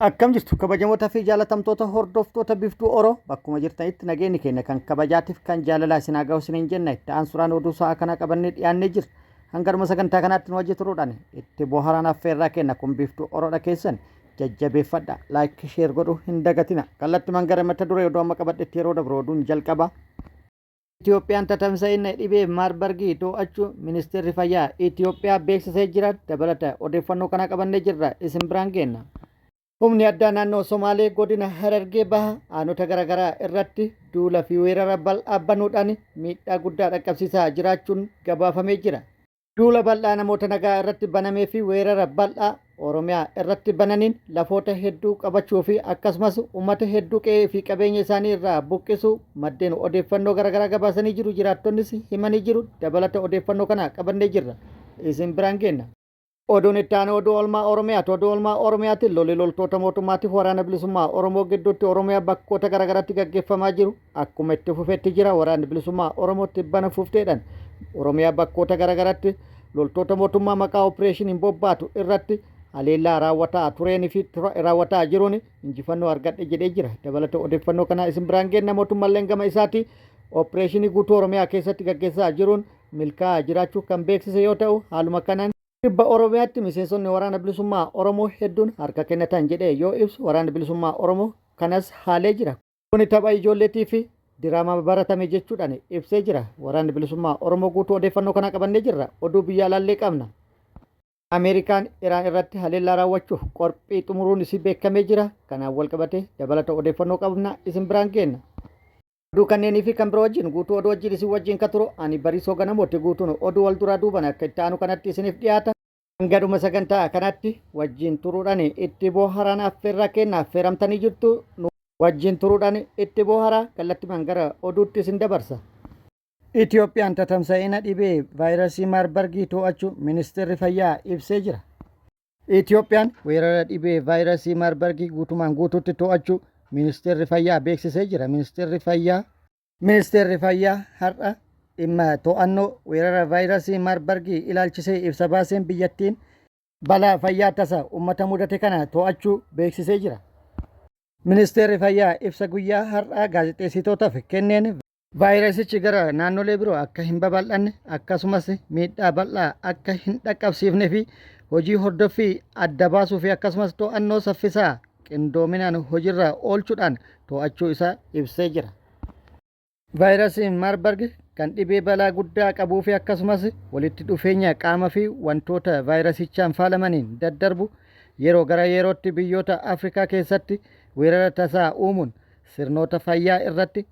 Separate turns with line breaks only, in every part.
Akkam jirtu kabajamoota fi jaalatamtoota hordoftoota Biftuu Oro bakkuma jirtanitti nageenyi keenya kan kabajaatiif kan jaalalaa isin haa gahu isiniin jenna itti aansuraan oduu sa'a kanaa qabannee dhiyaannee jirra. Hanga dhuma sagantaa kanaatti nu wajji turuudhaan itti bohaaraan affeerraa kenna kun Biftuu Oroodha keessan jajjabeeffadha like share godhuu hin dagatina. Kallattumaan gara mata duree oduu amma qabadhetti yeroo dabru oduun jalqaba. Itiyoophiyaan tatamsa'ina dhibee Maarbargii to'achuu Ministeerri Fayyaa Itiyoophiyaa beeksisee jira. Dabalata odeeffannoo kana qabannee jirra isin biraan geenna. Humni addaa naannoo Somaalee godina Harargee Baha aanota garaagaraa irratti duula fi weerara bal'aa banuudhaan miidhaa guddaa dhaqqabsiisaa jiraachuun gabaafamee jira. Duula bal'aa namoota nagaa irratti banamee fi weerara bal'aa Oromiyaa irratti bananiin lafoota hedduu qabachuu fi akkasumas uummata hedduu qe'ee fi qabeenya isaanii irraa buqqisuu maddeen odeeffannoo garaagaraa gabaasanii jiru jiraattonnis himanii jiru dabalata odeeffannoo kana qabannee jirra isin biraan geenna. Oduun itti aanu oduu oolmaa Oromiyaati. Oduu oolmaa Oromiyaatiin lolli loltoota mootummaatiif waraana bilisummaa Oromoo gidduutti Oromiyaa bakkoota garaagaraatti gaggeeffamaa jiru akkuma itti fufetti jira. Waraanni bilisummaa Oromoo tibbana fufteedhaan Oromiyaa bakkoota garaagaraatti loltoota mootummaa maqaa opereeshiniin bobbaatu irratti haleellaa raawwataa tureenii fi raawwataa jiruun injifannoo argadhe jedhee jira. Dabalata odeeffannoo kanaa isin biraan geenna mootummaalleen gama isaatii opereeshinii guutuu Oromiyaa keessatti gaggeessaa jiruun milkaa'aa jiraachuu kan beeksise yoo ta'u haaluma kanaan Kibba Oromiyaatti miseensonni Waraana Bilisummaa Oromoo hedduun harka kennatan jedhee yoo ibsu Waraanni Bilisummaa Oromoo kanas haalee jira. Kuni tapha ijoolleetii fi diraamaa baratame jechuudhaan ibsee jira. Waraanni Bilisummaa Oromoo guutuu odeeffannoo kana qabannee jirra. Oduu biyya alaallee qabna. Ameerikaan Iraan irratti haleellaa raawwachuuf qorphii xumuruun isii beekamee jira. Kanaan walqabatee dabalata odeeffannoo qabna isin biraan geenna. Oduu kanneenii fi kan biroo wajjin guutuu oduu wajjin isin wajjin ka turu ani Bariisoo Ganamooti guutuun oduu wal duraa duuban akka itti aanu kanatti isiniif dhiyaata. Hanga dhuma sagantaa kanatti wajjin turuudhaan itti booharaan affeerraa kenna affeeramtanii jirtu nu wajjin turuudhaan itti booharaa kallattimaan gara oduutti isin dabarsa. Itiyoophiyaan tatamsa'ina dhibee vaayirasii Maarbargii to'achuu ministeerri fayyaa ibsee jira. Itiyoophiyaan weerara dhibee vaayirasii Maarbargii guutumaan guutuutti to'achuu ministeerri fayyaa beeksisee jira. Ministeerri fayyaa Ministeerri fayyaa har'a dhimma to'annoo weerara vaayirasii Maarbargii ilaalchisee ibsa baaseen biyyattiin balaa fayyaa tasa uummata mudate kana to'achuu beeksisee jira. Ministeerri fayyaa ibsa guyyaa har'aa gaazexeessitootaaf kenneen Vaayirasichi gara naannolee biroo akka hin babal'anne akkasumas miidhaa bal'aa akka hin dhaqqabsiifne fi hojii hordoffii adda baasuu fi akkasumas to'annoo saffisaa qindoominaan hojirra oolchuudhaan to'achuu isaa ibsee jira. Vaayirasiin Maarbarg kan dhibee balaa guddaa qabuu fi akkasumas walitti dhufeenya qaama fi wantoota vaayirasichaan faalamaniin daddarbu yeroo gara yerootti biyyoota Afrikaa keessatti weerara tasaa uumuun sirnoota fayyaa irratti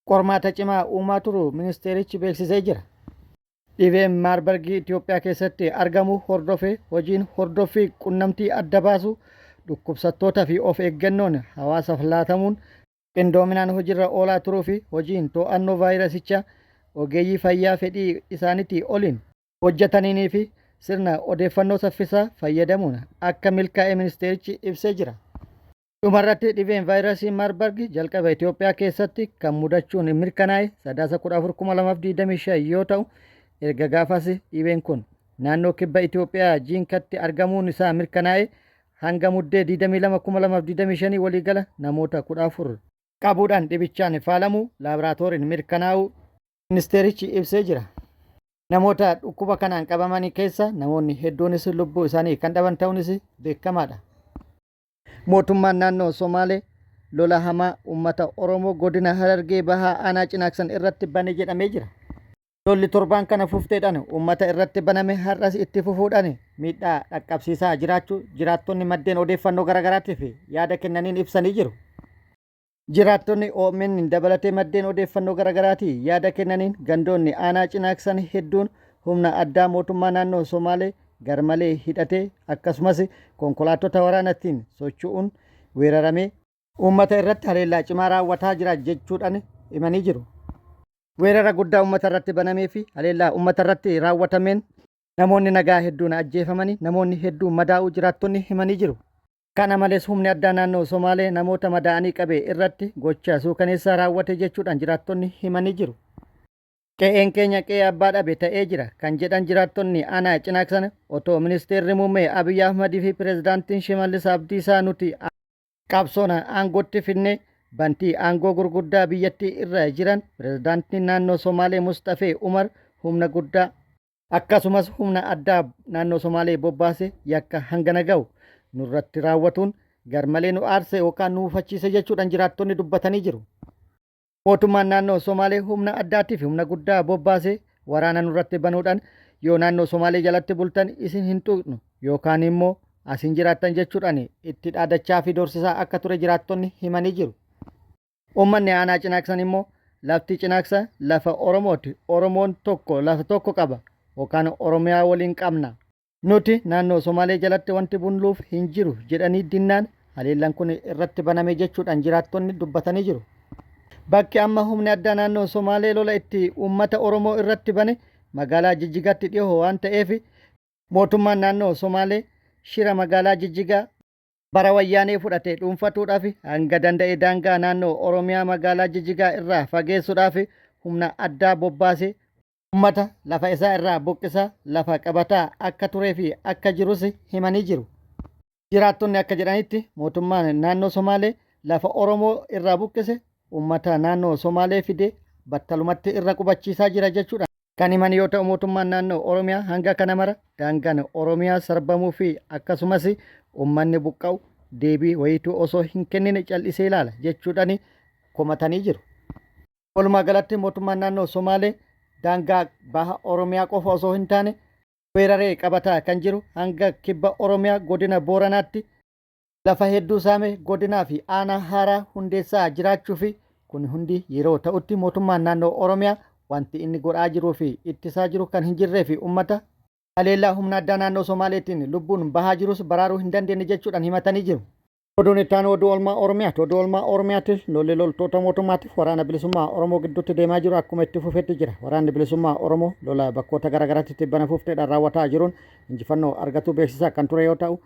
qormaata cimaa uumaa turuu ministeerichi beeksisee jira. Dhibeen Maarbargii Itiyoophiyaa keessatti argamu hordofee hojiin hordoffii qunnamtii adda baasuu dhukkubsattoota fi of eeggannoon hawaasaaf laatamuun qindoominaan hojirra oolaa turuu fi hojiin to'annoo vaayirasichaa ogeeyyii fayyaa fedhii isaaniitii oliin hojjetaniinii fi sirna odeeffannoo saffisaa fayyadamuun akka milkaa'e ministeerichi ibsee jira. Dhumarratti dhibeen vaayirasii Maarbarg jalqaba Itoophiyaa keessatti kan mudachuun mirkanaa'e Sadaasa 14,2025 yoo ta'u, erga gaafas dhibeen kun naannoo kibba Itoophiyaa Jiinkatti argamuun isaa mirkanaa'e hanga Muddee 22,2025 waliigala namoota 14 qabuudhaan dhibichaan faalamuu laaboraatooriin mirkanaa'uu ministeerichi ibsee jira. Namoota dhukkuba kanaan qabamanii keessa namoonni hedduunis lubbuu isaanii kan dhaban ta'uunis beekamaadha. Mootummaan naannoo Somaalee lola hamaa uummata Oromoo godina Harargee Bahaa aanaa Cinaaksan irratti bane jedhamee jira. Lolli torbaan kana fufteedhaan uummata irratti baname har'as itti fufuudhaan miidhaa dhaqqabsiisaa jiraachuu jiraattonni maddeen odeeffannoo garaagaraatiif yaada kennaniin ibsanii jiru. Jiraattonni omn dabalatee maddeen odeeffannoo garaagaraatii yaada kennaniin gandoonni aanaa Cinaaksan hedduun humna addaa mootummaa naannoo Somaalee garmalee hidhatee akkasumas konkolaattota waraanatiin socho'uun weeraramee uummata irratti haleellaa cimaa raawwataa jira jechuudhaan himanii jiru. Weerara guddaa uummata irratti banamee fi haleellaa uummata irratti raawwatameen namoonni nagaa hedduun ajjeefamanii namoonni hedduun madaa'uu jiraattonni himanii jiru. Kana malees humni addaa naannoo Somaalee namoota madaa'anii qabe irratti gocha suukaneessaa raawwate jechuudhaan jiraattonni himanii jiru. Qe'een keenya qe'ee abbaa dhabe ta'ee jira kan jedhan jiraattonni aanaa Cinaaksan otoo ministeerri muummee Abiy Ahmad fi pirezidaantiin Shimallis Abdiisaa nuti Qabsoon aangootti fidne bantii aangoo gurguddaa biyyattii irra jiran pirezidaantiin naannoo Somaalee Musxafee Umar humna guddaa akkasumas humna addaa naannoo Somaalee bobbaase yakka hangana ga'u nurratti raawwatuun garmalee nu aarse yookaan nu hufachiise jechuudhaan jiraattonni dubbatanii jiru. Mootummaan naannoo Somaalee humna addaatii fi humna guddaa bobbaasee waraana nurratti banuudhaan yoo naannoo Somaalee jalatti bultan isin hin tuqnu yookaan immoo as hin jiraattan jechuudhaan itti dhaadachaa fi doorsisaa akka ture jiraattonni himanii jiru. Uummanni aanaa Cinaaksan immoo lafti Cinaaksa lafa Oromooti. Oromoon tokko lafa tokko qaba yookaan Oromiyaa waliin qabna. Nuti naannoo Somaalee jalatti wanti bulluuf hin jiru jedhanii dinnaan haleellaan kun irratti baname jechuudhaan jiraattonni dubbatanii jiru. Bakki amma humni addaa naannoo Somaalee lola itti uummata Oromoo irratti bane magaalaa Jijjigaatti dhihoo waan ta'eef mootummaan naannoo Somaalee shira magaalaa Jijjigaa bara Wayyaanee fudhate dhuunfatuudhaaf hanga danda'e daangaa naannoo Oromiyaa magaalaa Jijjigaa irraa fageessuudhaaf humna addaa bobbaase Ummata lafa isaa irraa buqqisaa lafa qabataa akka turee fi akka jirus himanii jiru. Jiraattonni akka jedhanitti mootummaan naannoo Somaalee lafa Oromoo irraa buqqise ummata naannoo Somaalee fidee battalumatti irra qubachiisaa jira jechuudhaan kan himan yoo ta'u mootummaan naannoo Oromiyaa hanga kana mara daangaan Oromiyaa sarbamuu fi akkasumas ummanni buqqa'u deebii wayiituu osoo hin kennine cal'isee ilaala jechuudhaan komatanii jiru. Walumaa galatti mootummaan naannoo Somaalee daangaa baha Oromiyaa qofa osoo hin taane weeraree qabataa kan jiru hanga kibba Oromiyaa godina Booranaatti lafa hedduu saame godinaa fi aanaa haaraa hundeessaa jiraachuu fi kun hundi yeroo ta'utti mootummaan naannoo Oromiyaa wanti inni godhaa jiruu fi ittisaa jiru kan hin jirree fi ummata haleellaa humna addaa naannoo Somaaleetiin lubbuun bahaa jirus baraaruu hin dandeenye jechuudhaan himatanii jiru. Oduun itti aanu oduu oolmaa Oromiyaati. Oduu oolmaa Oromiyaatti lolli loltoota mootummaatiif waraana bilisummaa Oromoo gidduutti deemaa jiru akkuma itti fufetti jira. Waraanni bilisummaa Oromoo lola bakkoota garaagaraatti tibbana fufteedhaan raawwataa jiruun injifannoo argatuu beeksisaa kan ture yoo ta'u,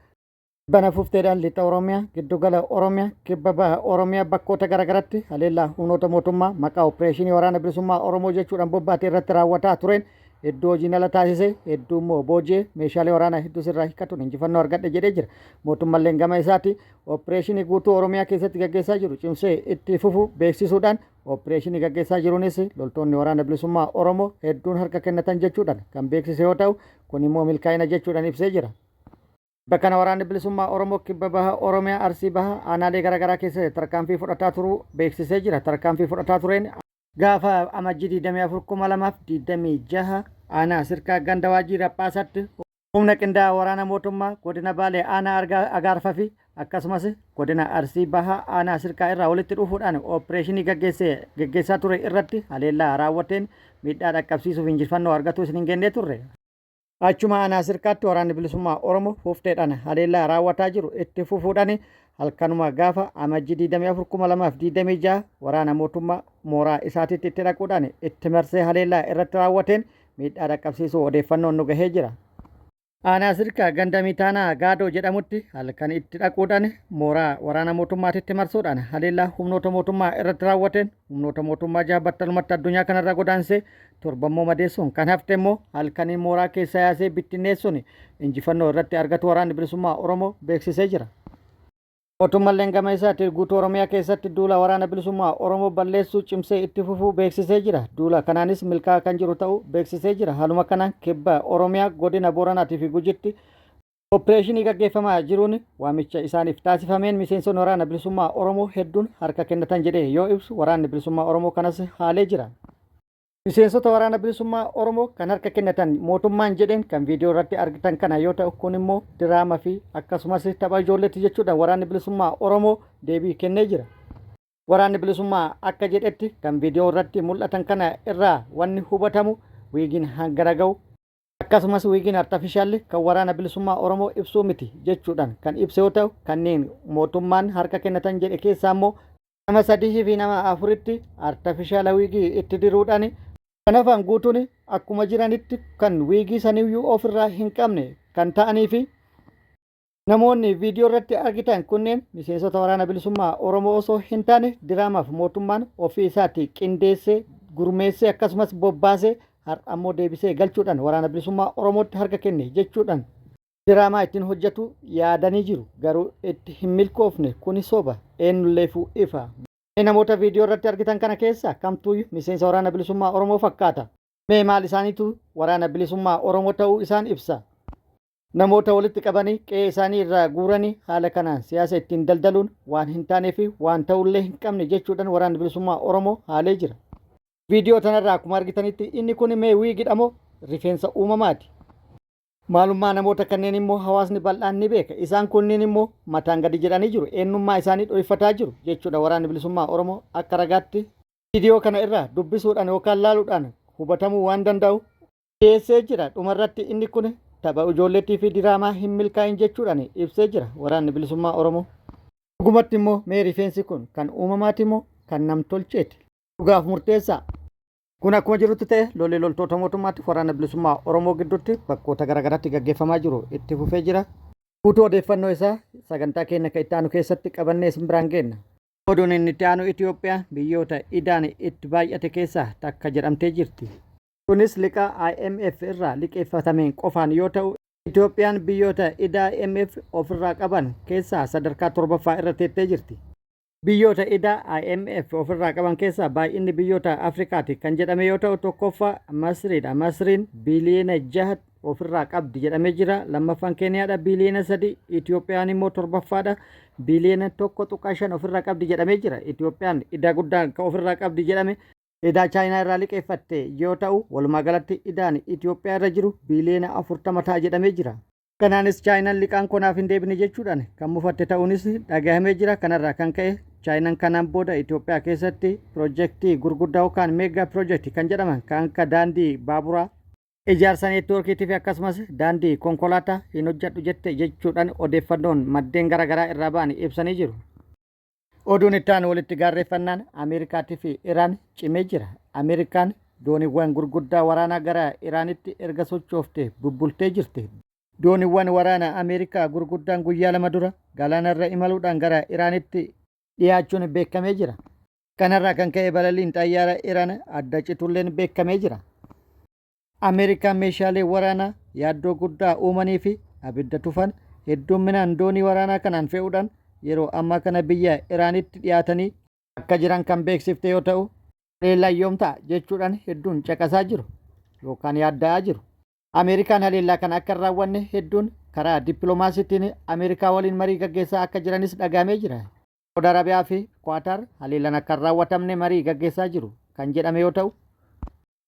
tibbana fufteedhaan lixa Oromiyaa, giddugala Oromiyaa, kibba baha Oromiyaa bakkoota garaagaraatti haleellaa humnoota mootummaa maqaa opereeshinii waraana bilisummaa Oromoo jechuudhaan bobbaate irratti raawwataa tureen hedduu hojiin ala taasise, hedduu immoo booji'e, meeshaalee waraanaa hedduus irraa hiikkatuun injifannoo argadhe jedhee jira. Mootummalleen gama isaati opereeshinii guutuu Oromiyaa keessatti gaggeessaa jiru cimsee itti fufu beeksisuudhaan opereeshinii gaggeessaa jiruunis loltoonni waraana bilisummaa Oromoo hedduun harka kennatan jechuudhaan kan beeksise yoo ta'u, kun immoo milkaa'ina jechuudhaan ibsee jira. Bakka kana waraanni bilisummaa Oromoo kibba baha Oromiyaa Arsii baha aanaalee garaagaraa keessatti tarkaanfii fudhataa turuu beeksisee jira. Tarkaanfii fudhataa tureen Gaafa Amajjii 24,2026 aanaa Sirkaa ganda Waajjii Raphaasaatti humna qindaa'aa waraana mootummaa godina Baalee aanaa Agaarfa fi akkasumas godina Arsii Bahaa aanaa Sirkaa irraa walitti dhufuudhaan ooppireeshinii geggeessaa ture irratti haleellaa raawwateen miidhaa dhaqqabsiisuuf injifannoo argatuu isin hin gennee turre. Achuma aanaa Sirkaatti Waraanni Bilisummaa Oromoo fufteedhaan haleellaa raawwataa jiru itti fufuudhaan halkanuma gaafa Amajjii 24,2026 waraana mootummaa mooraa isaatiitti itti dhaquudhaan itti marsee haleellaa irratti raawwateen miidhaa dhaqqabsiisuu odeeffannoon nu gahee jira. Aanaa Sirkaa ganda Mitaanaa Gaadoo jedhamutti halkan itti dhaquudhaan mooraa waraana mootummaatitti marsuudhaan haleellaa humnoota mootummaa irratti raawwateen humnoota mootummaa jaha battalumatti addunyaa kanarraa godaansee torbammoo madeessuun kan hafte immoo halkaniin mooraa keessa yaasee bittinneessuun injifannoo irratti argatu waraanni bilisummaa Oromoo beeksisee jira. Mootummalleen gama isaatiin guutuu Oromiyaa keessatti duula waraana bilisummaa Oromoo balleessuu cimsee itti fufuu beeksisee jira. Duula kanaanis milkaa'aa kan jiru ta'uu beeksisee jira. Haaluma kanaan kibba Oromiyaa godina Booranaatii fi Gujitti opereeshinii gaggeeffamaa jiruun waamicha isaaniif taasifameen miseensonni waraana bilisummaa Oromoo hedduun harka kennatan jedhee yoo ibsu waraanni bilisummaa Oromoo kanas haalee jira. Miseensota Waraana Bilisummaa Oromoo kan harka kennatan mootummaan jedheen kan viidiyoo irratti argitan kana yoo ta'u kun immoo diraama fi akkasumas tapha ijoolleetti jechuudhaan Waraanni Bilisummaa Oromoo deebii kennee jira. Waraanni Bilisummaa akka jedhetti kan viidiyoo irratti mul'atan kana irraa wanni hubatamu wiigiin hangana ga'u akkasumas wiigiin artafishaalli kan Waraana Bilisummaa Oromoo ibsuu miti jechuudhaan kan ibse yoo ta'u kanneen mootummaan harka kennatan jedhe keessaa immoo nama sadihii fi nama afuritti artafishaala wiigii itti diruudhaan kan hafan guutuun akkuma jiranitti kan wiigii saniyyuu ofirraa hin qabne kan ta'anii fi namoonni viidiyoo irratti argitan kunneen miseensota waraana bilisummaa Oromoo osoo hin taane diraamaaf mootummaan ofii isaati qindeessee gurmeessee akkasumas bobbaasee har'a ammoo deebisee galchuudhaan waraana bilisummaa Oromootti harka kenne jechuudhaan. Diraamaa ittiin hojjetu yaadanii jiru garuu itti hin milkoofne kuni soba eenyulleefuu ifa. Mee namoota viidiyoo irratti argitan kana keessaa kamtuuyyu miseensa Waraana Bilisummaa Oromoo fakkaata? Mee maal isaaniitu Waraana Bilisummaa Oromoo ta'uu isaan ibsa? Namoota walitti qabanii qe'ee isaanii irraa guuranii haala kanaan siyaasa ittiin daldaluun waan hin taanee fi waan ta'ullee hin qabne jechuudhaan Waraanni Bilisummaa Oromoo haalee jira. Viidiyoo tanarraa akkuma argitanitti inni kun mee wiigidha moo rifeensa uumamaati? Maalummaa namoota kanneen immoo hawaasni bal'aan ni beeka. Isaan kunniin immoo mataan gadi jedhanii jiru. Eenyummaa isaanii dhoyfataa jiru jechuudha Waraanni Bilisummaa Oromoo akka ragaatti viidiyoo kana irraa dubbisuudhaan yookaan laaluudhaan hubatamuu waan danda'u dhiyeessee jira. Dhumarratti inni kun tapha ijoolleetii fi diraamaa hin milkaa'in jechuudhaan ibsee jira Waraanni Bilisummaa Oromoo. Dhugumatti immoo mee rifeensi kun kan uumamaati moo kan namtolcheeti? Dhugaaf murteessaa. Kun akkuma jirutti ta'e lolli loltoota mootummaatiif Waraana Bilisummaa Oromoo gidduutti bakkoota garaagaraatti gaggeeffamaa jiru itti fufee jira. Guutuu odeeffannoo isaa sagantaa keenya kan itti aanu keessatti qabannee isin biraan geenna. Oduun inni itti aanu Itiyoophiyaan biyyoota idaan itti baay'ate keessaa takka jedhamtee jirti. Kunis liqaa IMF irraa liqeeffatameen qofaan yoo ta'u, Itiyoophiyaan biyyoota idaa IMF ofirraa qaban keessaa sadarkaa torbaffaa irra teettee jirti. Biyyoota idaa IMF ofirraa qaban keessaa baay'inni biyyoota Afrikaati kan jedhame yoo ta'u tokkoffaa Masriidha. Masriin biiliyoona 6 ofirraa qabdi jedhamee jira. Lammaffaan Keeniyaadha biiliyoona 3. Itiyoophiyaan immoo torbaffaadha. Biiliyoona 1.5 ofirraa qabdi jedhamee jira. Itiyoophiyaan idaa guddaa kan ofirraa qabdi jedhame idaa Chaayinaa irraa liqeeffatte yoo ta'u walumaa galatti idaan Itiyoophiyaa irra jiru biiliyoona 40 ta'a jedhamee jira. Kanaanis Chaayinaan liqaan koo naaf hin deebine jechuudhaan kan mufatte ta'uunis dhagahamee jira. Kanarraa kan ka'e Chaayinaan kanaan booda Itoophiyaa keessatti pirojektii gurguddaa yookaan meegaa pirojektii kan jedhaman kan akka daandii baaburaa, ijaarsa neetwoorkiitii fi akkasumas daandii konkolaataa hin hojjedhu jette jechuudhaan odeeffannoon maddeen garaagaraa irraa ba'an ibsanii jiru. Oduun itti aanu walitti gaarreeffannaan Ameerikaatii fi Iraan cimee jira. Ameerikaan dooniiwwan gurguddaa waraanaa gara Iraanitti erga sochoofte bubbultee jirti. Dooniiwwan waraana Ameerikaa gurguddaan guyyaa lama dura galaanarra imaluudhaan gara Iraanitti dhiyaachuun beekamee jira. Kanarraa kan ka'e balaliin xayyaara Iraan adda citulleen beekamee jira. Ameerikaan meeshaalee waraanaa yaaddoo guddaa uumanii fi abidda tufan hedduumminaan doonii waraanaa kanaan fe'uudhaan yeroo ammaa kana biyya Iraanitti dhiyaatanii akka jiran kan beeksifte yoo ta'u, haleellaan yoom ta'a jechuudhaan hedduun caqasaa jiru yookaan yaadda'aa jiru. Ameerikaan haleellaa kana akka hin raawwanne hedduun karaa dippiloomaasiitiin Ameerikaa waliin marii gaggeessaa akka jiranis dhagahamee jira. Saawud Arabiyaa fi Kuwaataar haleellaan akka hin raawwatamne marii gaggeessaa jiru kan jedhame yoo ta'u,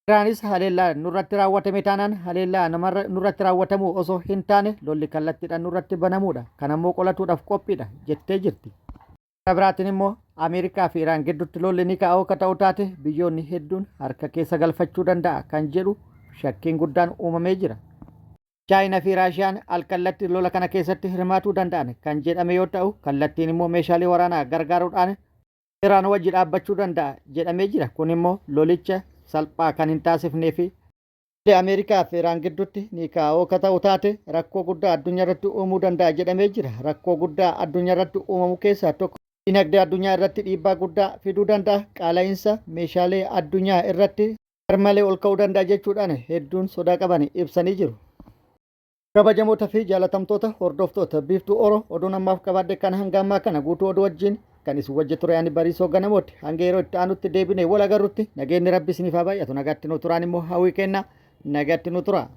Iraanis haleellaa nurratti raawwatame taanaan haleellaa namarra nurratti raawwatamuu osoo hin taane lolli kallattiidhaan nurratti banamuudha. Kanammoo qolatuudhaaf qophiidha jettee jirti. Karaa biraatiin immoo Ameerikaa fi Iraan gidduutti lolli ni ka'a akka ta'u taate biyyoonni hedduun harka keessa galfachuu danda'a kan jedhu shakkiin guddaan uumamee jira. Chaayinaa fi Raashiyaan alkallatti lola kana keessatti hirmaatuu danda'an kan jedhame yoo ta'u kallattiin immoo meeshaalee waraanaa gargaaruudhaan Iraan wajji dhaabbachuu danda'a jedhamee jira. Kun immoo lolicha salphaa kan hin taasifnee fi lolli Ameerikaa fi Iraan gidduutti ni ka'a ka ta'u taate rakkoo guddaa addunyaa irratti uumuu danda'a jedhamee jira. Rakkoo guddaa addunyaa irratti uumamu keessaa tokko dinagdee addunyaa irratti dhiibbaa guddaa fiduu danda'a. Qaala'iinsa meeshaalee addunyaa irratti garmalee ol ka'uu danda'a jechuudhaan hedduun sodaa qaban ibsanii jiru. Kabajamoota fi jaalatamtoota hordoftoota Biiftuu Oro oduun ammaaf qabaadhe kan hanga ammaa kana guutuu oduu wajjin kan isin wajji ture ani Bariisoo Ganamooti. Hanga yeroo itti aanutti deebinee wal agarrutti nageenyi Rabbi isiniif haa baay'atu. Nagaatti nu turaan immoo hawwii kenna. Nagaatti nu tura.